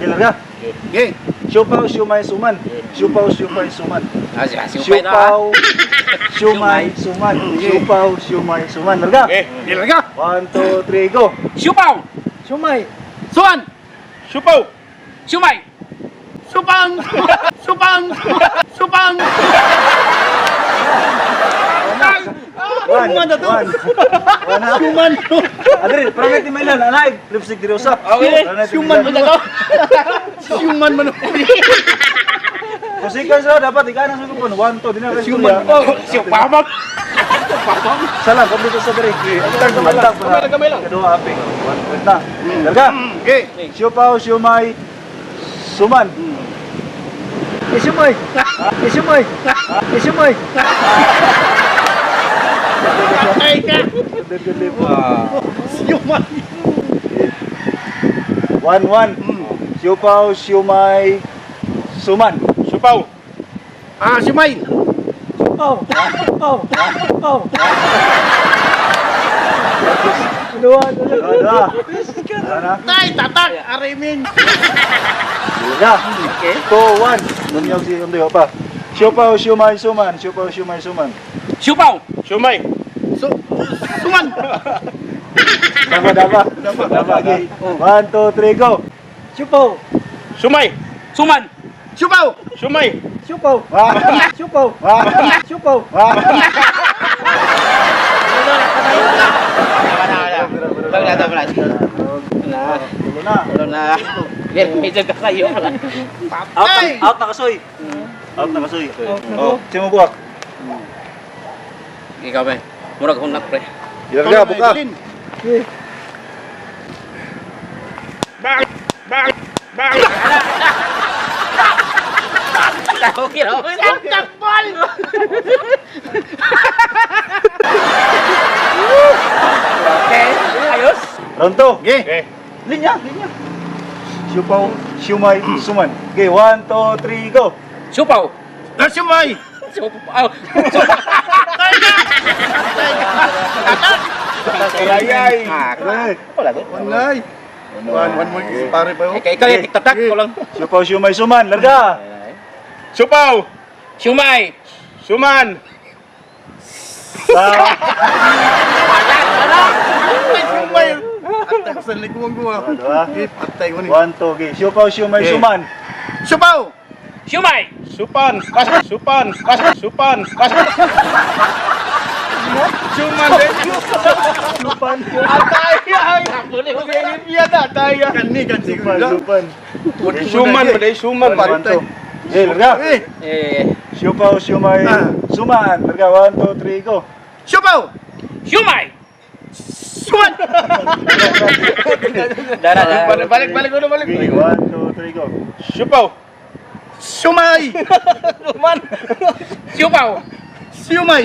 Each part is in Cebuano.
Larga. Okay. Siupaw, siumay, suman. Siupaw, siumay, suman. Ah, siya, siupay na. Siupaw, siumay, suman. Siupaw, siumay, suman. Larga. Okay. Larga. 1, 2, 3, go. Siupaw! Siumay. Suan. Siupaw. Siumay! Supang. Supang. Supang. One, one. One, ha? Suman. Adri, parang natin may ilan. Anay, lipstick diri usap. Okay. Parang natin Suman. may ilan. Suman man. Kung sequence ra, dapat ikaw na sa microphone. 1, 2, di na Suman. Siupaw! Salam, kompleto sa diri. Antang Kamay lang, kamay lang. Kadua aping. 1 point na. Larga. Okay. Siupaw, siumay, suman. Eh, siumay. Eh, siumay. Eh, siumay. Patay ka. Suman. 1-1. Siupaw, siumay, suman. Siupaw. Ah, sumay. Siupaw. Siupaw. Siupaw. Dua, dua. Dua, dua. Dua na. Tay, tatak. Arimin. Larga. Okay. 2-1. Nunyog si Undoy pa. Siupaw, siumay, suman. Siupaw, siumay, suman. Siupaw! Siumay. Suman. Daba, daba. Daba, okay. 1, 2, 3, go. Siupaw. Siumay. Suman! Supaw. Siumay. Siupaw. Ah. Siupaw. Ah. Siupaw. Ah. Wala na, wala na. Wala. Tulo na. Wala na. Medyo kakayo pala. Out na, out na kasoy. Out na kasoy. Oh, sino mo buwak? Ikaw ba? Murag hunak pre. Larga, buka. Eh, Bang. Bang. Bang. Okay ra. Takbal. Okay. Ayos. Round 2. Okay. Okay. Linya, linya. Siupaw, siumay, suman. Okay, 1, 2, 3, go. Siupaw! Ah, sumay. Siupaw! Ayay. Aray. Walay. One, one more. Pare pa Ikaw, ikaw yung tiktatak ko lang. Siupaw, siumay, suman. Larga. Siupaw. Siumay! Suman. Sa Ay, sumay. Atay ko sa liguang guwa. Dua. Eh, patay ko ni. 1, 2, okay. Siupaw, siumay, Okay. suman. Supaw. Siumay! Supan. Supan. Supan. Suman din. Supan. Atay. Ay. Boleh, boleh. Atay. Kani, kani. Supan, supan. Suman ba day? Suman. 1, 2. Okay, larga. Eh, Eh, Siupaw, siumay, Ah. suman. Larga, 1, 2, 3, go. Supaw. siumay! Suman. Dara, dara. Balik, balik, balik, balik, balik. Okay, 1, 2, 3, go. Siupaw. Sumay. Suman. Siupaw! Sumay.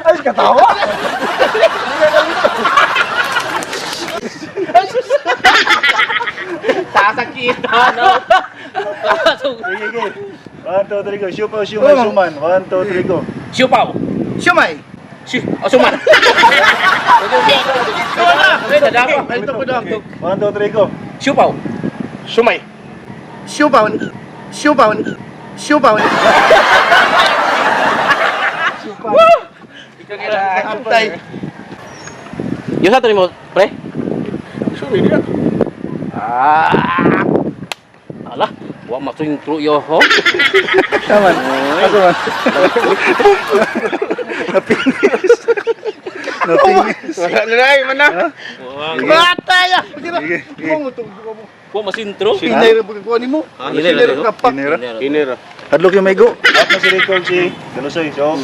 Ay, katawa. Sasakita, no? Okay, okay. 1, 2, 3, go. Siupaw, siumay, suman. 1, 2, 3, go. Siupaw! Sumay. Siu... Oh, suman! Wait, dadapa. Ay, ito po daw. 1, 2, 3, go. Siupaw! Sumay. Supaw. Supaw. Supaw. Atay. Yung sa mo, pre? Sorry dia. Ah! Ala, wa masintro yo ho. Taman. Asa man? Napinis. Napinis. Wala na na, mana. Patay. ah. Sige, sige. Wa masintro. Pinay ra ko nimo. Ah, hinay ra Pinay ra kapak. Hinay ra. Inira. Hadlok yung maigo. Out na si Rico si Galusoy. So,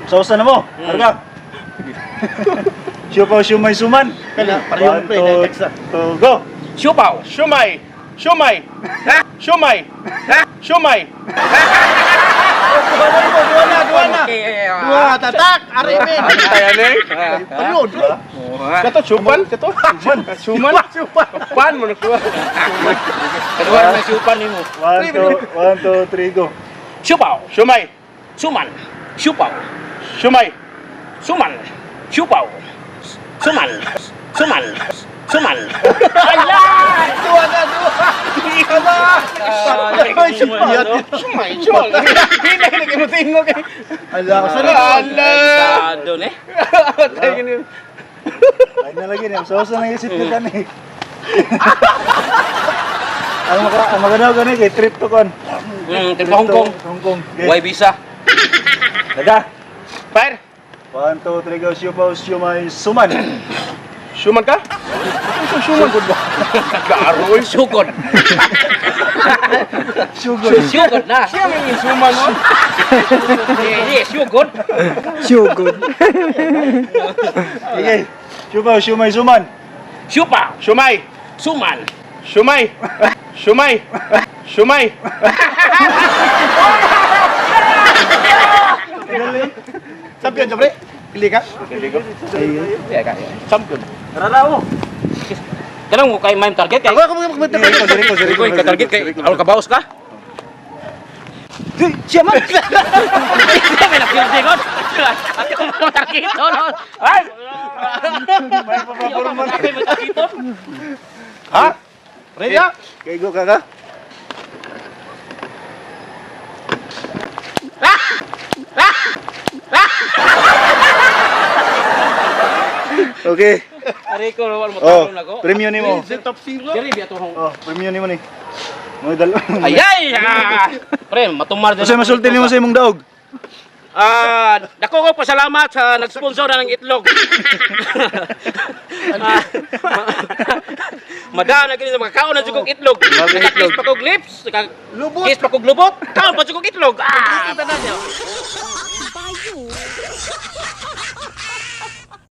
sausa na mo. Larga. Siupaw, siumay, suman. Kana, parehong 1, pre, 2, nagsa. 2, go. Siupaw! Siumay. Siumay. Siumay. Siumay. Dua na, dua na. Okay. Dua, tatak, arimin. Atay ani. Ano, dua. Kato supan, kato. Suman. Suman. Supan. Pan mo na kuha. Kedua may siupan nimo. 1, 2, 1, 2, 3, go. Siupaw! Siumay. Suman! Siupaw! Siumay. Suman! Siupaw! Suman! Suman! Suman! Ayan! Dua na, dua. Ay, Shumay. Shumay, Shumay. Hindi na kinutingog eh. Ala, kasali. Ala! Doon eh. Patay gini. Ay na lagi niya. So sa naisip ko kani. Ang maka ang maganda gani kay trip to kon. Trip to Hong Kong. Hong Kong. Okay. Way visa. Daga. Fire. 1 2 3 go. Siupaw, siumay, suman. Shuman ka? Shuman. Garo eh. Sugod. Sugod. Sugod na. Siya may yung suman mo. Hindi, sugod. Sugod. Okay. Siupaw, siumay, suman. Siupaw. Shumay. Suman. Shumay. Shumay. Shumay. Champion, pre. Pili ka? Champion. Rara mo. Kanang mo kay may target kay. Ako, ako, ako, ako, Diri ko, diri ko, diri ko. Ikaw ka target kay aron kabaos ka. Siya man. May nakildi ko. At kung mo target no. Ay. May papaporma na. May target. Ha? Ready na? Okay, go kaka. Okay. Ari ko wala mo Oh, tarong nako. premium nimo. Top zero. Diri biya to Hong. Oh, premium nimo ni. Mga dalawa. Ay ay. Ah. Pre, matumar Unsay masulti nimo sa imong daog? Dako ko pasalamat sa nag-sponsor na ng itlog. Ah, Madam na kini sa makakaon na jud kog itlog. Nakakiss pa kog lips, Lubot. nakakiss pa kog lubot, kaon pa jud kog itlog. Ah, Bayo.